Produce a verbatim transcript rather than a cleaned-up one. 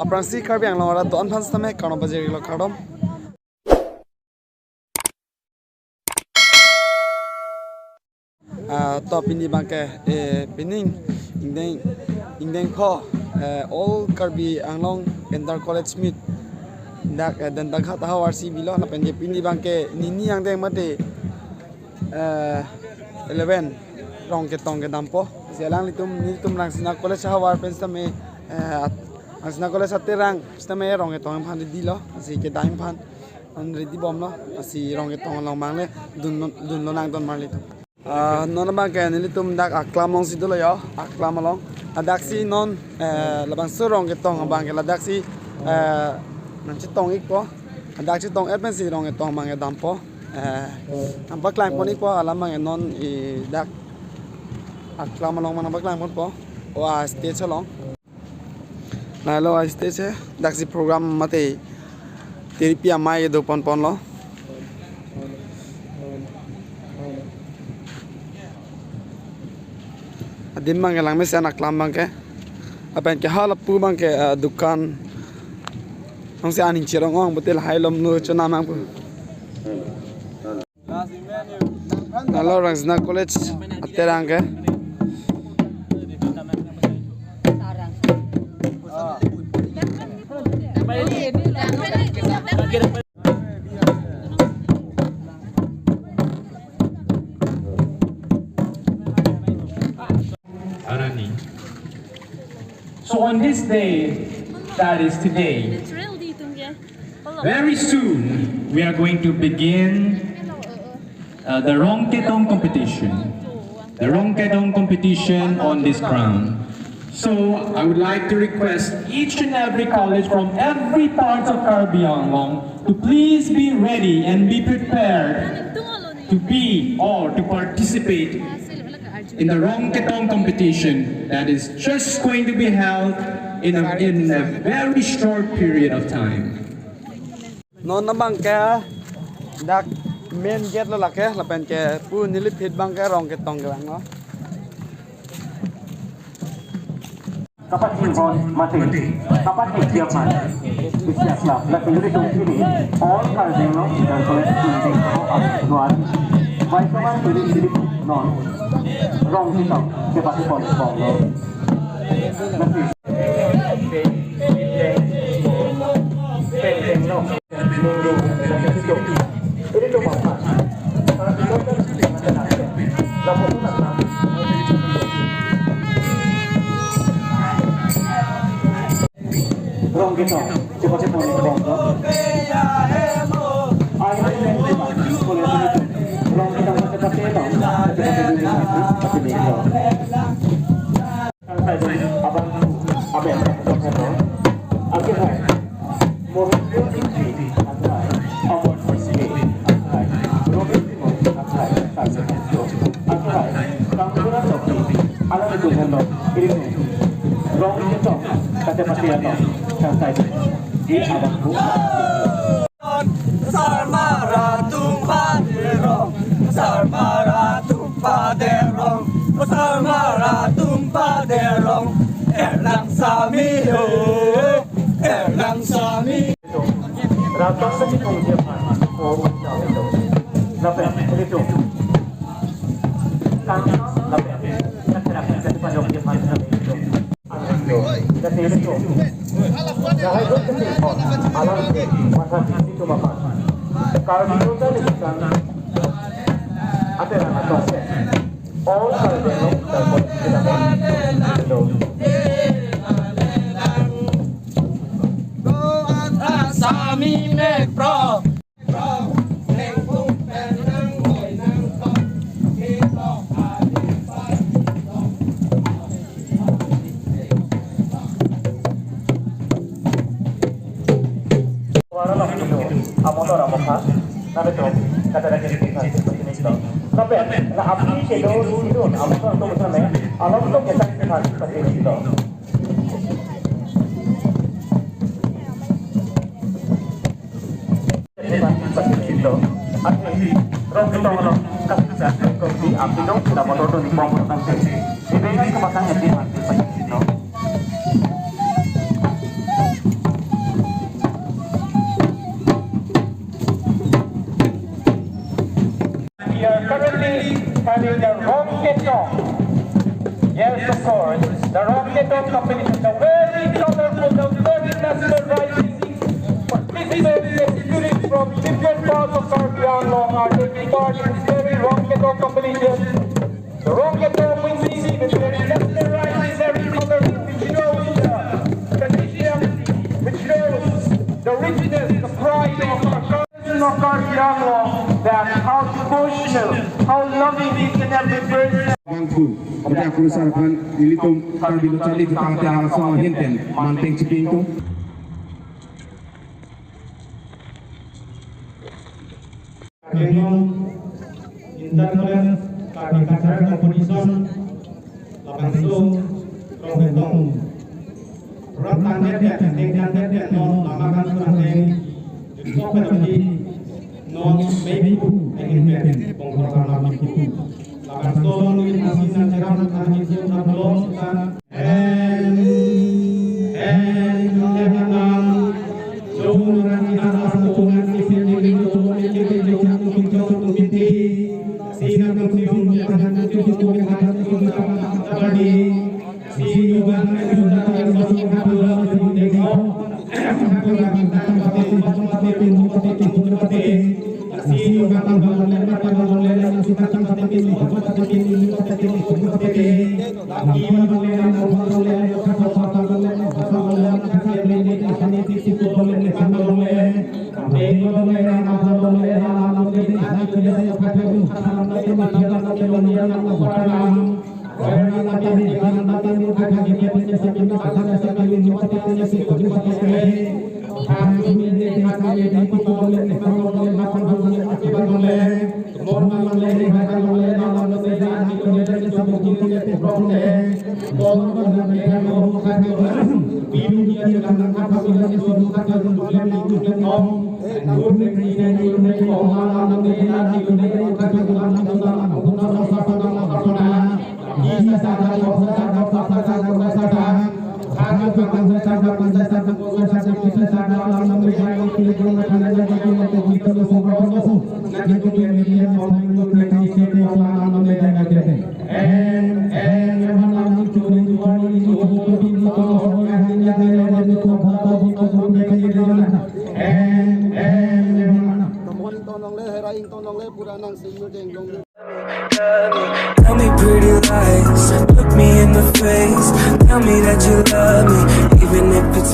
Aphrangsi Karbi Anglong arat do-an aphan sitame kardom pajirlo, kardom. Ah, to pini abangke, eh, pining ingdeng, ingdeng pho, eh, All Karbi Anglong Inter College Meet dak, eh, Dantaghat ahavar si bilo, lapen ke pini abangke nini angdeng mate, eh, eleven Rongketong kedampo. Si alanglitum, nelitum Rangsina College ahavar pen sitame, eh, at-, Rangsina College aterang sitame Rongketong aphan ready lo, si kedam aphan non ready bomlo, si Rongketong along abang le dun, dunlo nangdun marlitum. Ah, non abangke nelitum dak aklam alongsi dolo yo, aklam along. Ladaksi non, eh, labangso Rongketong abangke ladaksi, eh, nangchetong ikpo. Ladak chetong-et pensi Rongketong abangke dampo. Eh, nangpaklangpon ikpo, alam abangke non i dak aklam along abang nangpaklangponpo. O a stage along. Lalo a stage he, daksi program mate tiripi amei kedo ponponlo. Adim abangke langmesen aklam abangke. Lapen ke ha lapu abangke, eh, dukan. Nongsi aning cherong ong betul hai lom nu chonam abang pu. Lalo Rangsina College aterang ke. Arani. So on this day, that is today, very soon we are going to begin, uh, the Rongketong competition. The Rongketong competition on this ground. So I would like to request each and every college from every part of Karbi Anglong to please be ready and be prepared to be or to participate in the Rongketong competition that is just going to be held in a, in a very short period of time. Non abangke dak main gate lo lake, lapen ke pu neli phit abangke Rongketong ke abang lo. Kapat hinghon mate, kapat hingjap man, isiak lap, lapen ilitum pini, all Karbi Anglong Inter College Meet, Nuan, Vaisomar pini silip non, Rongketong, kepati pon pon lo. Lasi. Rongketong, cepat cepat nih, Bang. Ayo, Rongketong cepat cepat, cepat cepat. Abang, abang, abang, abang. Oke, hai. Mohon izin, hai. Amor, hai. Robin, hai. Hai. Oke, hai. Kamu kurang topi. Alam itu kan, ini. Rongketong, kata pasti atau santai. Di abangku. Sarmar atum paderong, sarmar atum paderong, sarmar atum paderong, erlang sami ho, erlang sami. Rata seni pungjapan, oh, lapet, lapet, lapet. Lapet, lapet, lapet. Sami mek pro. Amotor amokha, na betul, kata lagi di sini. Tapi, na apni kedo sidun, amotor tu betul ni, alom tu kita kita seperti itu. Yes, of course. The Rongketong competition, the very colorful, the very mesmerizing participants executed from different parts of Karbi Anglong are taking part in this very Rongketong competition. The Rongketong, we see, with their mesmerizing, very colorful, which shows the tradition, which shows the richness, the pride of our of Karbi Anglong, that how devotional, how loving each and every person. Bangphu, Abdi Akuru Sar aphan nelitum Karbi Lo Charli Jutang Ate Angsong ahin pen manpeng chiping tung. Kengong Inter College Karbi Cultural Competition, labangso Rongketong. Rat tangdet ya, teng tangdet ya, non lama kan sudah teng. Jukok pen lagi, non maybe bu, teng pen, pongkor kan lama kipu. Labangso non ini masih nanti ram, nanti sun, nanti lom, kita. Tell me pretty lies, look me in the face. Tell me that you love me, even if it's